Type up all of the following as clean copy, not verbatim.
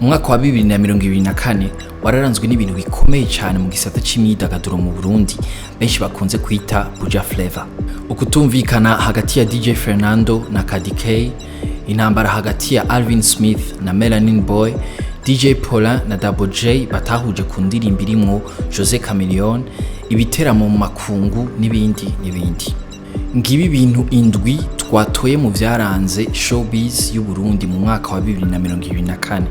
Umwaka wa 2024 wararanzwe n'ibintu bikomeye cyane mu gisata c'imyidagaduro mu Burundi, benshi bakunze kwita Buja Flavor. Ukutumvikana hagati ya DJ Fernando na Kadie Kay, intambara hagati ya Alvin Smith na Melanin Boy, DJ Paulin na Double J batahuje ku ndirimbo irimwo Jose Chameleone, ibiteramo mu makungu n'ibindi n'ibindi. Ngibi ibintu indwi twatoye mu vyaranze showbiz y'u Burundi mu mwaka wa 2024.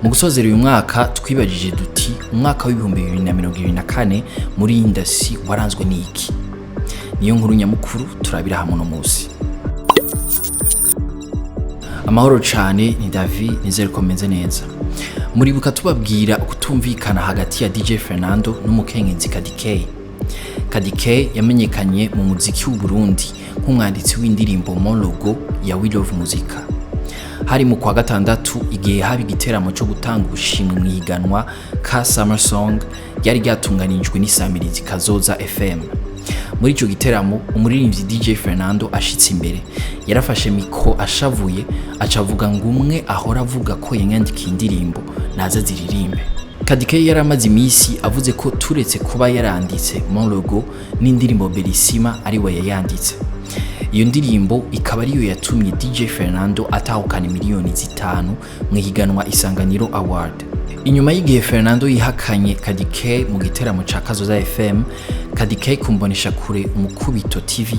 Mu gusozera uyu mwaka twibajije duti: umwaka w'2024 muri industry waranzwe n'iki? Niyo nkuru nyamukuru turabira hamwe uno musi. Amahoro cane, ni David, nizere ko meze neza. Muribuka tubabwira ukutumvikana hagati ya DJ Fernando n'umukenyezi Kadie Kay. Kadie Kay yamenyekanye mu muziki w'u Burundi nk'umwanditsi w'indirimbo Mon Logo ya We Love Muzika. Hari mu kwa gatandatu, igihe haba igiteramo cyo gutanga ubushimwe mu ihiganwa ka Summer Song ryari ryatunganijwe n'isamirizi Kazoza FM. Muri ico giteramo, umuririmbyi DJ Fernando ashitse imbere yarafashe micro ashavuye, aca avuga ngo umwe ahora avuga ko yanyandikiye indirimbo naza ziririmbe. Kadie Kay yari amaze imisi avuze ko turetse kuba yaranditse Mon Logo, n'indirimbo Belisima ari we yayanditse. Iyo ndirimbo ikaba ariyo yatumye DJ Fernando atahukana miliyoni 5 mu ihiganwa Isanganiro Award. Inyuma y'igihe Fernando yihakanye Kadie Kay mu giteramo ca Kazoza FM, Kadie Kay kumbonesha kure Umukubito TV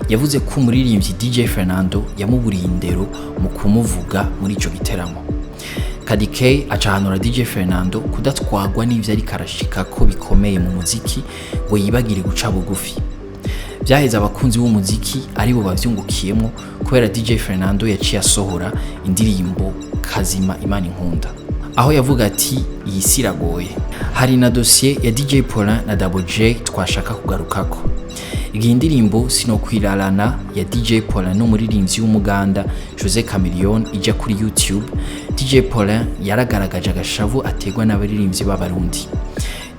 yavuze ko umuririmbyi DJ Fernando yamuburiye indero mu kumuvuga muri ico giteramo. Kadie Kay acahanura DJ Fernando kudatwagwa n'ivyo ariko arashika ko bikomeye mu muziki ngo yibagire guca bugufi. Vyaheze abakunzi b'umuziki aribo bavyungukiyemwo, kubera DJ Fernando yaciye asohora indirimbo Kazima Imana Inkunda, aho yavuga ati iyi si iragoye. Hari na dosiye ya DJ Paulin na Double J twashaka kugarukako. Igihe indirimbo Sinokwirarana ya DJ Paulin n'umuririmbyi w'Umuganda Jose Chameleone ijya kuri YouTube, DJ Paulin yaragaragaje agashavu aterwa n'abaririmbyi b'Abarundi.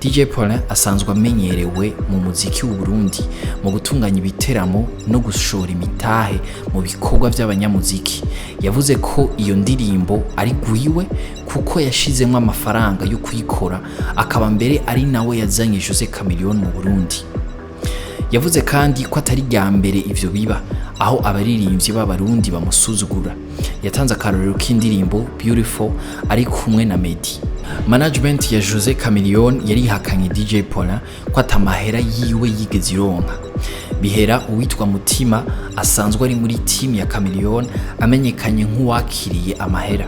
DJ Paulin asanzwe amenyerewe mu muziki w'u Burundi mu gutunganya ibiteramo no gushora imitahe mu bikorwa by'abanyamuziki. Yavuze ko iyo ndirimbo ari gwiwe kuko yashizemo amafaranga yo kuyikora, akaba mbere ari nawe yazanye Jose Chameleone mu Burundi. Yavuze kandi ko atari rya mbere ivyo biba, aho abaririmbyi b'Abarundi bamusuzugura. Yatanze akarorero k'indirimbo Beautiful ari kumwe na Meddy. Management ya Jose Chameleone yarihakanye DJ Paulin ko atamahera yiwe yigeze ironka. Bihera uwitwa Mutima asanzwe ari muri team ya Chameleone amenyekanye nk'uwakiriye amahera.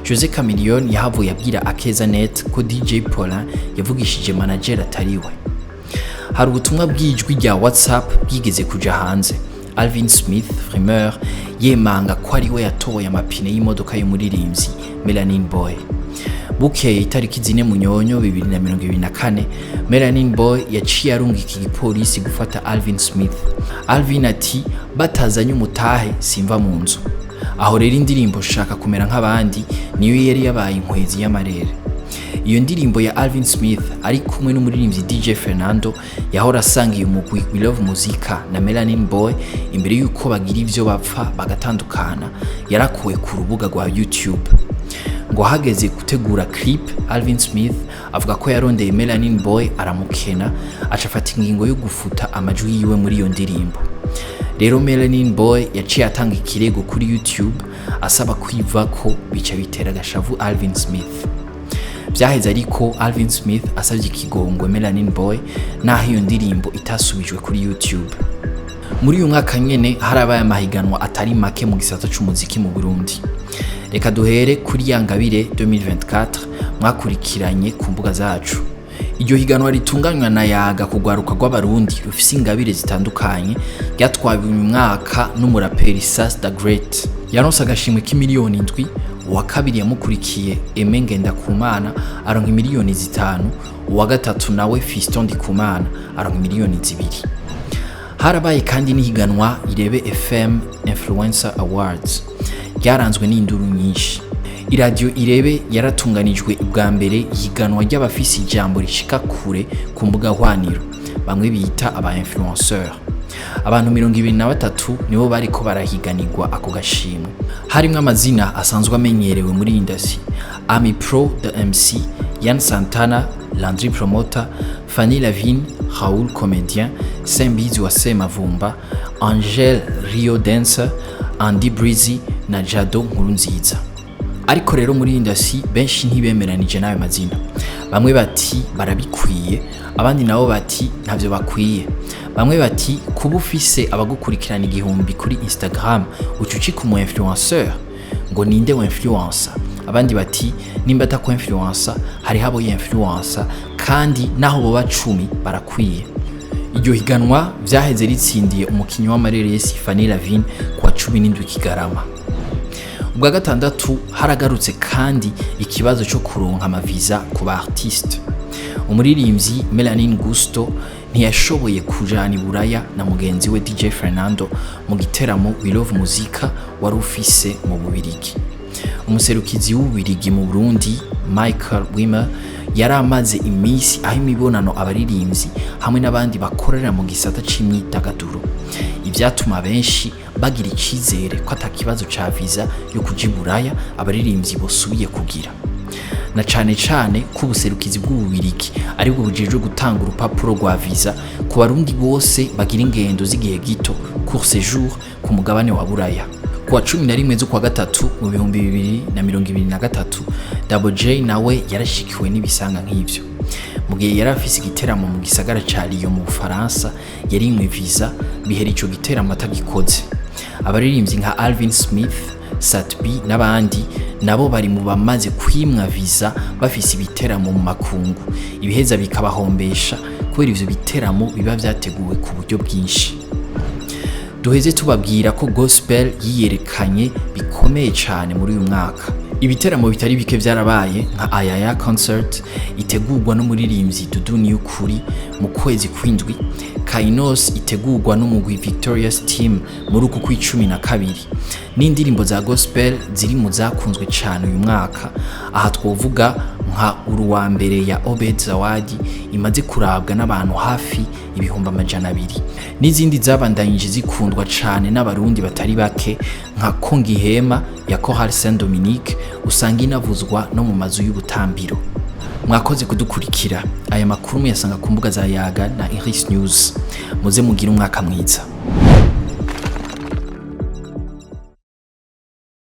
Jose Chameleone yahavuye abwira Akeza Net ko DJ Paulin yavugishije manager atariwe. Hari ubutumwa bw'ijwi rya WhatsApp bwigeze kuja hanze, Alvin Smith Frimeur yemanga ko ari we yatoye amapine y'imodoka y'umuririmbyi Melanin Boy. Bukeye itariki 4 Munyonyo 2024, Melanin Boy yaciye arungika igipolisi gufata Alvin Smith. Alvin ati batazanye umutahe simva mu nzu. Aho rero indirimbo Shaka Kumera Nk'abandi niyo yari yabaye inkwezi y'amarere. Iyo ndirimbo ya Alvin Smith ari kumwe n'umuririmbyi DJ Fernando yahora asangiye umugwi We Love Muzika na Melanin Boy imbere y'uko bagira ivyo bapfa bagatandukana, yarakuwe ku rubuga rwa YouTube. Ngo hageze gutegura clip, Alvin Smith avuga ko yarondeye Melanin Boy aramukena, aca afata ingingo yo gufuta amajwi yiwe muri iyo ndirimbo. Rero Melanin Boy yaciye atanga ikirego kuri YouTube asaba kwivako, bica bitera agashavu Alvin Smith. Vyaheze ariko Alvin Smith asavye ikigongwe Melanin Boy, naho iyo ndirimbo itasubijwe kuri YouTube. Muri uyu mwaka nyene harabaye amahiganwa atari make mu gisata c'umuziki mu Burundi. Reka duhere kuri ya Ngabire 2024 mwakurikiranye ku mbuga zacu. Iryo higanwa ritunganywa na Yaga kugwaruka rw'Abarundi rufise ingabire zitandukanye, ryatwawe uyu mwaka n'umuraperi Sas the Great, yaronse agashimwe k'imiliyoni 7. Uwa kabiri yamukurikiye, Aime Ngendakumana, aronka imiliyoni 5. Uwa gatatu nawe, Fiston Ndikumana, aronka imiliyoni 2. Harabaye kandi n'ihiganwa Irebe FM Influencer Awards ryaranzwe n'induru nyinshi. Iradiyo Irebe yaratunganijwe ubwa mbere ihiganwa ry'abafise ijambo rishika kure ku mbuga hwaniro, bamwe bita aba influenceur. Abantu 23 nibo bariko barahiganirwa ako gashimwe, harimwo amazina asanzwe amenyerewe muri industry: Ami Pro the MC, Yan Santana, Landry Promoter, Fanny Lavine, Raoul Comédien, Sembizi wa Semavumba, Angel Rio Dancer, Andy Breezy na Jado Nkurunziza. Ariko rero muri industry benshi ntibemeranije n'ayo mazina. Bamwe bati barabikwiye, abandi nabo bati ntavyo bakwiye. Bamwe bati kuba ufise abagukurikirana 1000 kuri Instagram uca ucika umu influenceur? Ngo ninde wa influencer? Abandi bati nimba atako influencer, hariho abo influencer kandi naho boba 10 barakwiye. Iryo higanwa vyaheze ritsindiye umukinyi w'amareresi Fanny Lavine kuwa 17 Kigarama. Ubwa gatandatu, haragarutse kandi ikibazo cyo kuronka amaviza ku ba artiste. Umuririmbyi Melanin Gusto ntiyashoboye kujana i Buraya na mugenzi we DJ Fernando mu giteramo We Love Muzika wari ufise mu Bubirigi. Umuserukizi w'Ububirigi mu Burundi, Michael Wimmer, yari amaze iminsi aho imibonano abaririmbyi hamwe n'abandi bakorera mu gisata c'imyidagaduro, ivyatuma benshi bagira icizere ko ata kibazo ca visa yo kuja i Buraya abaririmbyi bosubiye kugira, na cane cane ko ubuserukizi bw'Ububirigi aribwo bujejwe gutanga urupapuro rwa visa ku Barundi bose bagira ingendo z'igihe gito, court séjour, ku mugabane wa Buraya. Kuwa 11 z'ukwa gatatu mu 2023, Double J nawe yarashikiwe n'ibisanga nk'ivyo mu gihe yari afise igiteramo mu gisagara ca Lyon mu Bufaransa. Yarimwe visa, bihera ico giteramo atagikoze. Abaririmbyi nka Alvin Smith, Sat-B n'abandi nabo bari mu bamaze kwimwa visa bafise ibiteramo mu makungu, ibiheza bikabahombesha kubera ivyo biteramo biba vyateguwe ku buryo bwinshi. Duheze tubabwira ko gospel yiyerekanye bikomeye cyane muri uyu mwaka. Ibiteramo bitari bike byarabaye, nka Ayaya Concert itegurwa n'umuririmbyi Dudu Niyukuri mu kwezi kw'indwi, Kainos itegurwa n'umugwi Victorious Team muri uku kw'icumi na kabiri, n'indirimbo za gospel ziri mu zakunzwe cyane uyu mwaka. Aha twovuga nka Uruwa Mbere ya Obed Zawadi imaze kurabwa n'abantu hafi 200,000, n'izindi zabandanyije zikundwa cyane n'Abarundi batari bake nka Kongihema ya Chorale Saint Dominique, usanga inavuzwa no mu mazu y'ubutambiro. Mwakoze kudukurikira. Aya makuru muyasanga ku mbuga za Yaga na Iris News. Muze mugire umwaka mwiza.